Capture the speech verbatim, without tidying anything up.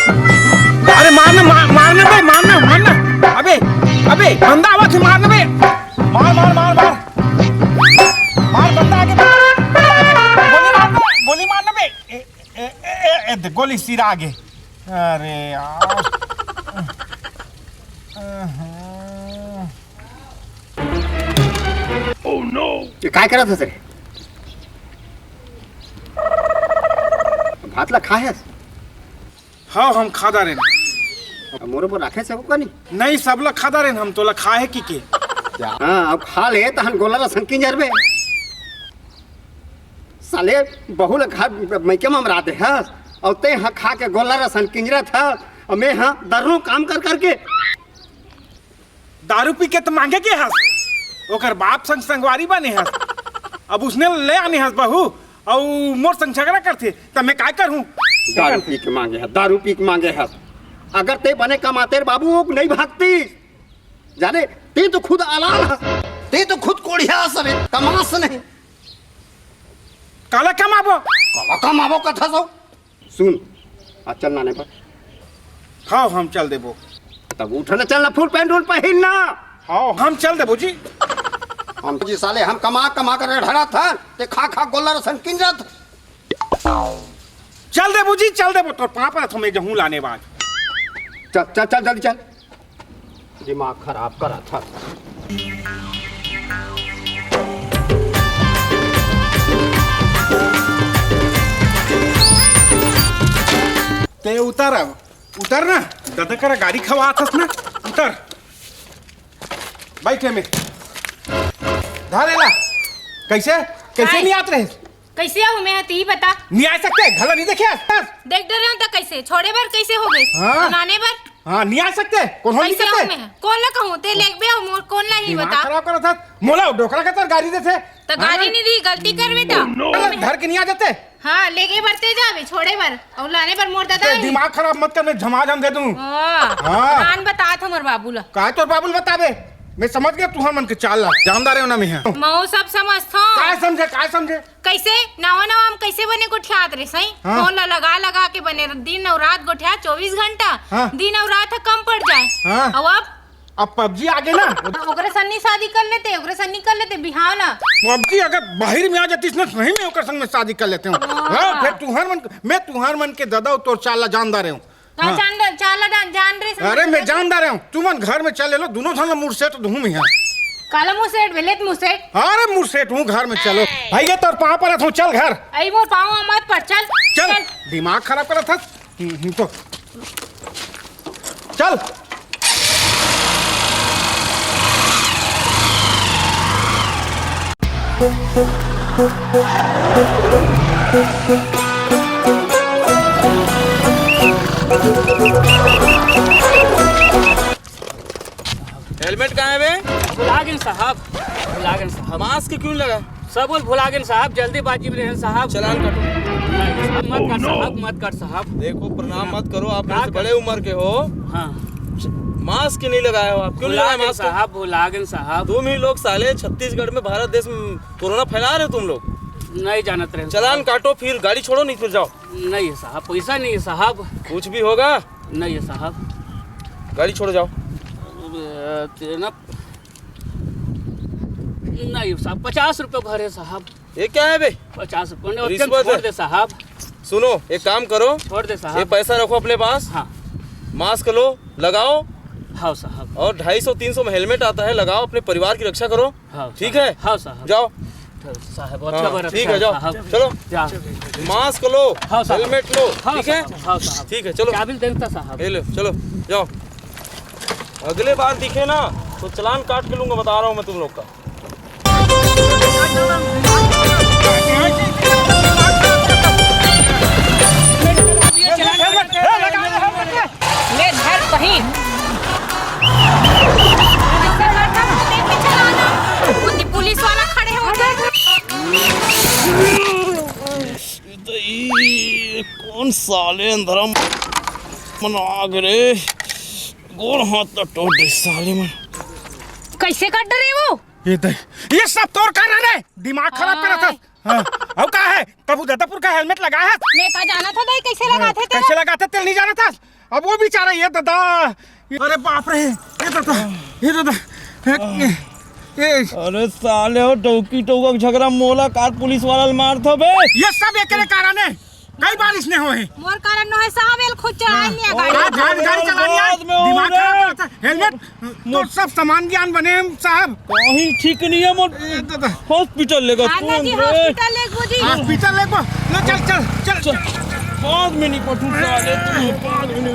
अरे मार ना, मार, मार ना बे, मार ना, मार ना। अबे, अबे, बंदा आवत हे, मार ना बे। मार, मार, मार, मार। मार, बंदा आगे। गोली मार ना, गोली मार ना बे। ए, ए, ए, ए, ए, दे, गोली सिरा आगे। अरे यार। ये काय करत हस रे? भात ला खाए हस? हाँ, हम खा डारेन। अब मोरो बर राखे से को कनी? नहीं, सब ला खा डारेन हम, तोला खाए कि के? हाँ, अब खा ले, तहन गोला ला संकिन जरबे। साले, बहू ला घर मइके म मरा दे हस, अउ ते ह खा के गोला ला संकिंजरत हस, अउ मैं ह दर्रो काम कर करके। दारू पी के त मांगे गे हस, ओकर बाप संग संगवारी बने हस, अब उसने ले आने हस बहू, अउ मोर संग झगड़ा करथे, त मैं काय करहूं? दारू पी के मांगे हस, दारू पी के मांगे हस। अगर ते बने कमाते रे बाबू, वो नहीं भागतीस। जाने, ते तो खुद अलाल हस, ते तो खुद कोढ़िया हस रे, कमास नहीं। काला कमाबो? काला कमाबो कथस हो? सुन, आ चल नाने पर। हाँ, हम चल देबो। तब उठ ना, चल ना, फुल पैंट उल पहिन ना। हाँ, हम चल देबो जी। हम जी साले, हम कमा कमा कर ढरा था, ते खा खा गोला रसन किन जात। चल देबो जी, चल देबो, तोर पाँव परत हँव, मैं जहूँ लाने बाद। चल, चल, चल, जल्दी चल। दिमाग खराब करत हस। ते उतर अब, उतर ना, ददा करा गारी खवात हस ना, उतर। बैठ एमे। धर एला। कैसे? कैसे काय? नहीं आत रहे? कैसे आहूँ मैं, तही बता। नहीं आ सकते, घला नहीं देखे आज। देख डरे हँव त कैसे? छोड़े बर कैसे हो गए? हाँ। बनाने बर? हाँ, नहीं आ सकते। कौन हो नहीं कैसे सकते? आहूँ मैं? कोन ला कहूँ? ते लेगबे अउ मोर कोन ला ही दिमाग बता। खराब करत हस। मोला डोकरा के तर गारी देथे। त हाँ गारी ना? नहीं दी, गलती करबे त। अरे, धर के नहीं आ जाते। हाँ, लेगे बर ते जाबे, छोड़े बर। अउ लाने बर मोर ददा ते ही। दिमाग खराब मत कर, मैं झमाझम दे दूँ। हाँ। हाँ। नान बतात हमर बाबू ला। का तोर बाबू ला बताबे? मैं समझ गया तुहर मन के चाल ला। जानदार हे ना मैं। मऊ सब समझथों। काय समझे, काय समझे? कैसे? नवा नवा हम कैसे बने गोठियात रहे, सही? हाँ। फोन ला लगा लगा के बने, दिन अउ रात गोठिया चौबीस घंटा। हाँ। दिन अउ रात ह कम पड़ जाए। हाँ। अउ अब? अब PUBG आगे ना। ओकरे सन्नी शादी कर लेते, ओकरे सन्नी कर लेते बिहाव ना। PUBG अगर बाहिर में आ जातीस ना, सही में ओकर संग में शादी कर लेतेंव। हाँ। हाँ, फिर तुहर मन, मैं तुहर मन के ददा अउ तोर चाल ला जानदार हँव। का हाँ। जान, चाल ला जान, जान रहे समझ अरे, मैं गए। जानदार हँव। तुमन घर में चल ले लो, दूनों झन ला मुड़ सेट दूहूँ मैं। काला मुड़ सेट, भेले त मुड़ सेट। अरे, मुड़ सेट हूँ, घर में चलो। भाई, ये तोर पाँव परत हँव, चल घर। अई मोर पाँव मत पर, चल, चल, चल। दिमाग खराब करत हस। हम्म, हम्म, तो। चल। हेलमेट कहाँ है बे? भुला गेन साहब, भुला गेन साहब। मास्क क्यों लगा? सब कुछ भुला गेन साहब, जल्दीबाजी में रहेन साहब। चालान काटो। नहीं, साहब, मत काट साहब, मत काट साहब। देखो, प्रणाम मत करो, आप मेरे से बड़े उम्र के हो। हाँ। मास्क नहीं लगाए हो आप, क्यों नहीं लगाए मास्क? साहब, भुला गेन साहब। तुम ही लोग साले छत्तीसगढ़ में, भारत देश में कोरोना फैला रहे हो तुम लोग। नहीं जानत रहे चालान साहब। काटो, फिर गाड़ी छोड़ो, नहीं फिर जाओ। नहीं साहब, पैसा नहीं है साहब। कुछ भी होगा। नहीं है साहब। गाड़ी छोड़ो, जाओ। अ, ते ना, नहीं साहब, पचास रुपये भरे साहब। ये क्या है बे? पचास रुपये ने, रिश्वत छोड़ है। दे साहब। सुनो, एक काम करो। छोड़ दे साहब। ये पैसा रखो अपने पास। हाँ। मास्क लो, लगाओ। हाँ साहब। और ढाई सौ तीन सौ में हेलमेट आता है, लगाओ, अपने परिवार की रक्षा करो। हाँ, ठीक है? हाँ, साहब। जाओ। साहब, अच्छा हाँ, बरत ठीक है, जाओ। साहब। चलो। जा। मास्क लो, हाँ, साहब। हेलमेट लो, हाँ, ठीक है? साहब। हाँ, साहब। ठीक है, चलो। चाबी देता, साहब। ये लो, चलो, जाओ। अगले बार दिखे ना, तो चालान काट के लूंगा, बता रहा हूँ मैं तुम लोग का। ले धर पहिन। पुलिस वाला खड़े हो गए। दई, कौन साले अंधरा मन आ गए रे? गोड़ हाथ तो टूट गए साले मन। कैसे काट रहे वो? ये दे, ये सब तोर कारण है, दिमाग खराब करत हस। हाँ, अउ का है? कभू ददापुर का हेलमेट लगाए हस? मैं का जानत हँव दई, कैसे लगाथे तेला? कैसे लगाथे तेला नहीं जानत हस? अब वो बेचारा, ये दादा, अरे बाप रे, ये दादा, ये दादा, ए, ए, अरे साले हो, डौकी टौका के झगरा मोला कार पुलिस वाला ल मारथो बे। ये सब एकरे कारण हे, कई बार इसने होए। मोर कारण नो हे साहब, एल खुद चलानी हे गाड़ी। हाँ, गाड़ी, गाड़ी चलानी हे, बाद में दिमाग हो खराब रे। करता। हेलमेट, तो सब सामान ज्ञान बने हे साहब। कहीं ठीक नहीं है मोर। ए, दादा। हॉस्पिटल लेगा हाँ, तुरंत जी, रे। हॉस्पिटल लेगबो जी। हॉस्पिटल लेगबो। लो, चल, चल, चल, चल। बाद में नहीं पटू साले, तुम बाद में नहीं।